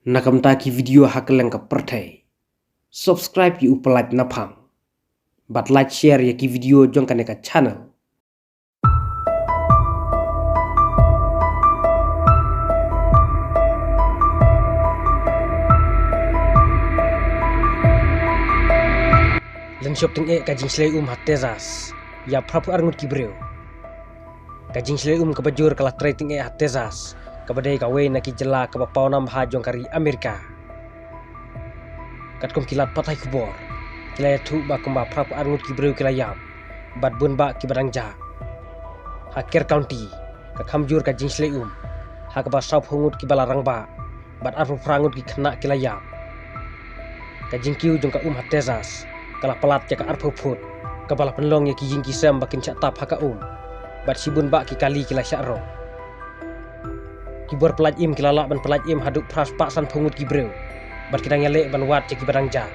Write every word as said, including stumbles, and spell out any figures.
Na ka bynta ki video ha kylleng ka pyrthei, subscribe ïa u Pyllait Naphang bad like, share ïa ki video jong kane ka channel. Lynshop tyngeh ka jingshlei um ha Texas ïa phra phew ar ngut ki briew. Ka jingshlei um kaba jur ka la trei tyngeh ha Texas, kaba dei kawei na ki jylla kaba pawnam bha jong ka ri Amerika. Katkum ki lad pathai khubor, ki la ïathuh ba kumba phra phew ar ngut ki briew ki la ïap bad bun bah kiba dang jah. Ha Kerr County ka kham jur ka jingshlei um, ha kaba saw phew ngut kiba la rangbah bad ar phew phra ngut ki khynnah ki la ïap. Ka jingkiew jong ka um ha Texas ka la palat ïa ka ar phew phut, kaba la pynlong ïa ki ïing ki sem ba kin shah tap ha ka um, bad shibun bah ki kali ki la shah rong. Ki bor pyllait im ki la lah ban pyllait im haduh phra spah san phew ngut ki briew, bad ki dang ïaleh ban wad ïa kiba dang jah.